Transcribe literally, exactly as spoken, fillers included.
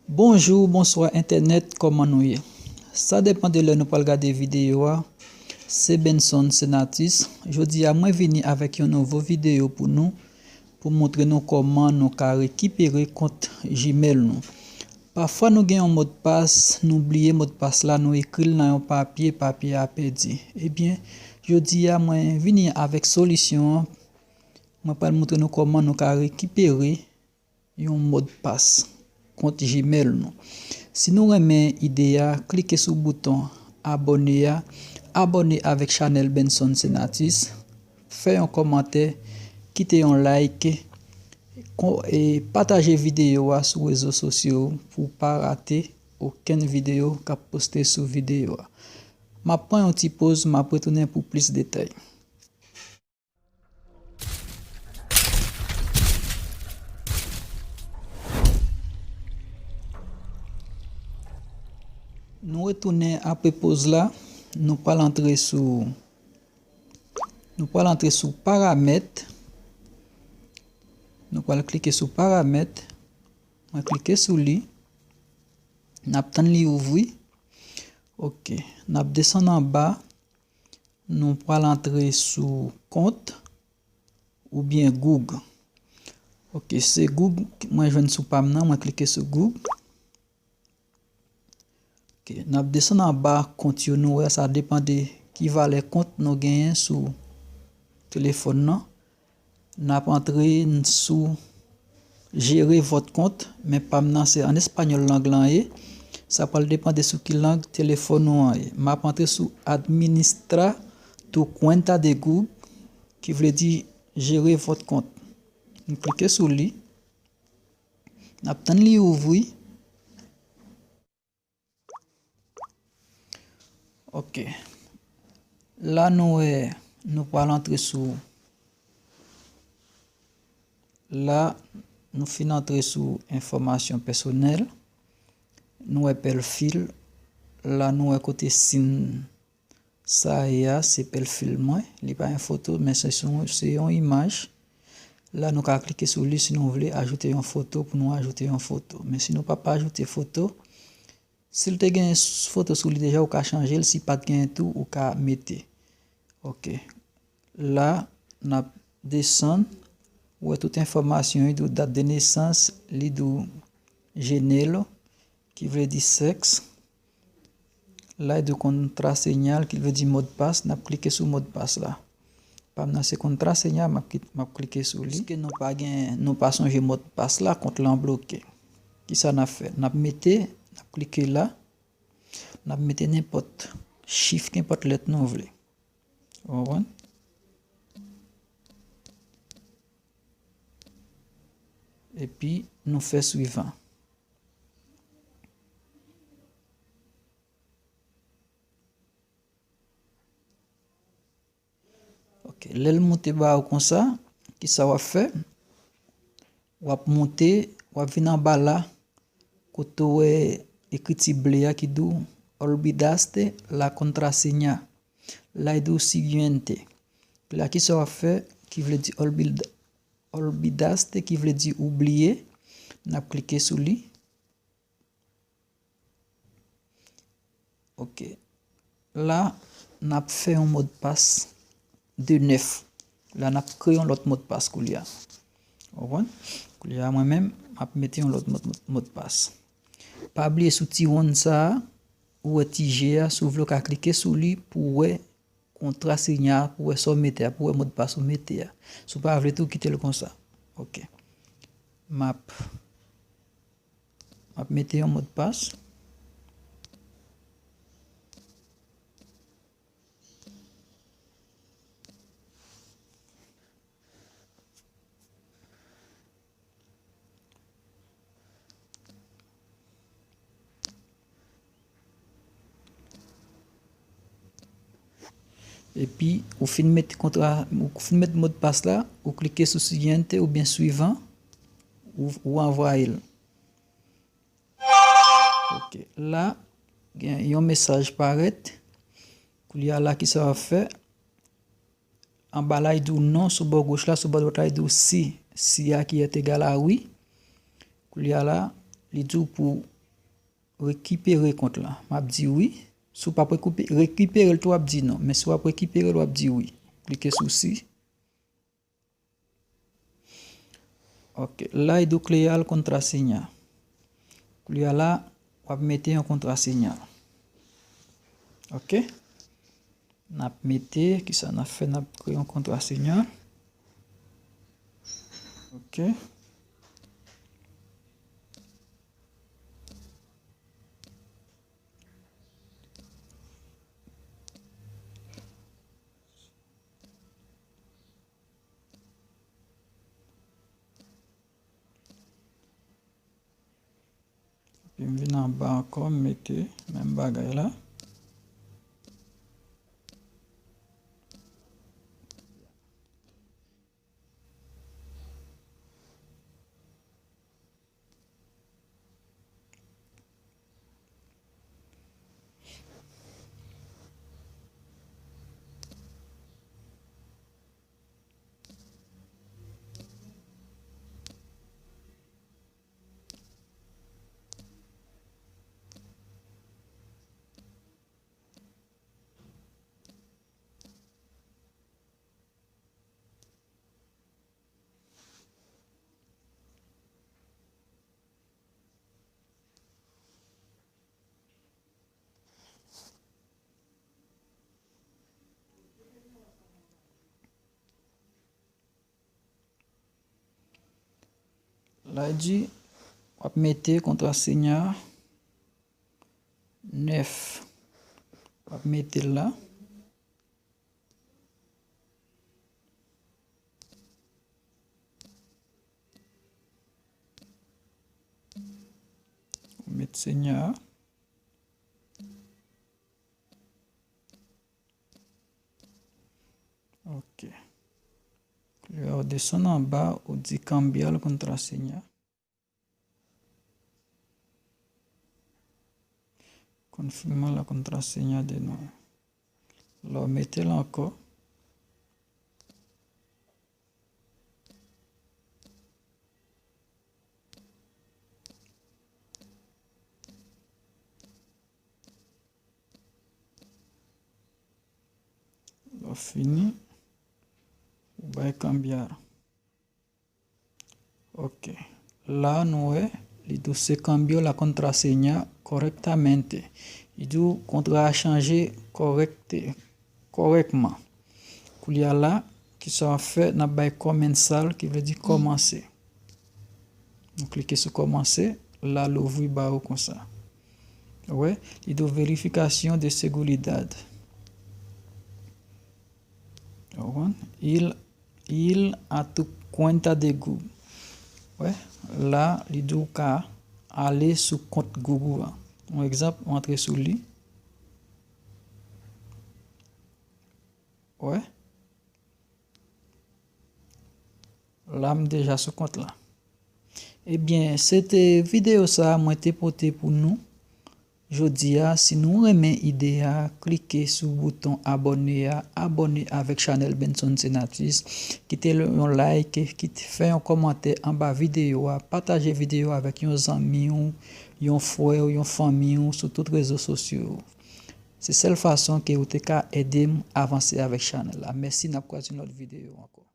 Bonjou, bonswa entènèt, kòman nou ye? Sa depann de lè nou pral gade videyo a. Se Benson Senatus. Jodi a, mwen vini avèk yon nouvo videyo pou nou, pou montre nou kòman nou ka rekipere kont Gmail nou. Pafwa nou gen yon modpas, nou bliye modpas la, nou ekri l nan yon papye, papye a pèdi. Ebyen, jodi a, mwen vini avèk solisyon an. Mwen pral montre nou kòman nou ka rekipere yon modpas kont Gmail nou. Si nou renmen ide a, klike sou bouton abòne a, abòne avèk chanèl Benson Senatus, fè yon kòmantè, kite yon like, kon- e pataje videyo a sou rezo sosyo pou w pa rate okenn videyo k ap poste sou videyo a. M ap pran yon ti poz, m ap retounen pou plis detay. Nou retounen apre poz la, nou pral antre sou, nou pral antre sou paramèt, nou pral klike sou paramèt, mwen klike sou li, n ap tann li ouvri, ok, n ap desann anba, nou pral antre sou kont oubyen Google. Ok, se Google mwen jwenn sou pa m nan, mwen klike sou Google. Ok, n ap desann anba kont yo, nou wè sa depann de ki valè kont nou genyen sou telefòn nan. N ap antre n- sou Gérer votre compte, men pa m nan se an espanyòl lang lan ye. Sa pral depann de sou ki lang telefòn ou an ye. M ap antre sou Administra tu cuenta de Google, ki vle di Gérer votre compte. M klike sou li. N ap tann li ouvri. Ok. La nou wè, nou pral antre sou, la nou fin antre sou enfòmasyon pèsonèl. Nou wè pèlfil. La nou wè kote sin sa ye a, se pèlfil mwen. Li pa yon foto, men se, se yon, se yon imaj. La nou ka klike sou li si nou vle ajoute yon foto, pou nou ajoute yon foto. Men si nou pa pa ajoute foto, si l te gen s- foto sou li deja, ou ka chanje l. Si pa t gen tou, ou ka mete. Ok. La, n ap desann. Ou wè tout enfòmasyon, li di w dat de nesans, li di w género, ki vle di sèks. La, li di w contraseña, ki vle di modpas. N ap klike sou modpas la. Pa m nan se contraseña, m ap ki- m ap klike sou li. Piske nou pa gen, nou pa sonje modpas la, kont lan bloke. Kisa n ap fè? N ap mete, n ap klike la. N ap mete nenpòt chif, nenpòt lèt nou vle. Ou konprann? Epi nou fè swivan. Ok, lè l moute ba ou konsa, kisa w ap fè? W ap moute, w ap vin anba la, kote w wè ekriti ble a ki di w olvidaste la contraseña. La, li di w siguiente. La, kisa w ap fè? Ki vle di olvida- olvidaste, ki vle di ou bliye. N ap klike sou li. Ok. La, n ap fè yon modpas de nèf. La, n ap kreye yon lòt modpas koulye a. Ou konprann? Koulye a, mwen menm, m ap mete yon lòt mod- modpas. Pa bliye sou ti wonn sa a, ou wè ti je a, si w vle w ka klike sou li pou w wè kontrasinya a, pou w wè sa w mete a, pou w wè modpas ou mete a. Si w pa vle tou, kite l konsa. Ok. M ap, m ap mete yon modpas. Epi, ou fin met kontra, ou fin met modpas la, ou klike sou siguiente oubyen suivant, ou, ou anvwaye l. Ok, la, gen yon mesaj parèt. Koulye a la, kisa w ap fè? Anba la, li di w non, sou bò goch la, sou bò dwat la, li di w si. Si a ki est égal à oui. Koulye a la, li di w pou rekipere kont la? M ap di wi. Si w p ap rekipere l tou, w ap di non. Men si w ap rekipere l, w ap di wi. Klike sou si. Ok, la li di w kreye yon kontrasinya. Kounye a la, w ap mete yon kontrasinya. Ok? N ap mete, kisa n ap fè? N ap kreye yon kontrasinya. Ok. Epi m vin anba ankò, m mete menm bagay la. La di, w ap mete kontrasinya nèf. W ap mete l la. Ou met sinya a. Ok. Lè w desann anba, ou di cambiar la contraseña. Confirma la contraseña de nuevo. Lè w mete l ankò. Lè w fini, ou bay cambiar. Ok. La, nou wè, li di w se cambió la contraseña correctamente. Li di w kontra a chanje kòrèkte, kòrèkman. Koulye a la, kisa w ap fè? N ap bay comenzar, ki vle di kòmanse. Nou klike sou kòmanse, la louvri ba ou konsa. Ou wè, li di w verificación de seguridad. Ou konprann? Il, il a tu cuenta de Google. Wè, la, li di w ka ale sou kont Google a. Yon egzanp, ou antre sou li. Wè. La, m deja sou kont la. Ebyen, se te videyo sa a mwen te pote pou nou jodi a. Si nou renmen ide a, klike sou bouton abòne a, abòne avèk chanèl Benson Senatus, kite l yon like, kite, fè yon kòmantè anba videyo a, pataje videyo a avèk yon zanmi w, yon frè w, yon fanmi w sou tout rezo sosyo yo. Se sèl fason ke ou te ka ede m avanse avèk chanèl la. Mèsi, n ap kwaze yon lòt videyo ankò.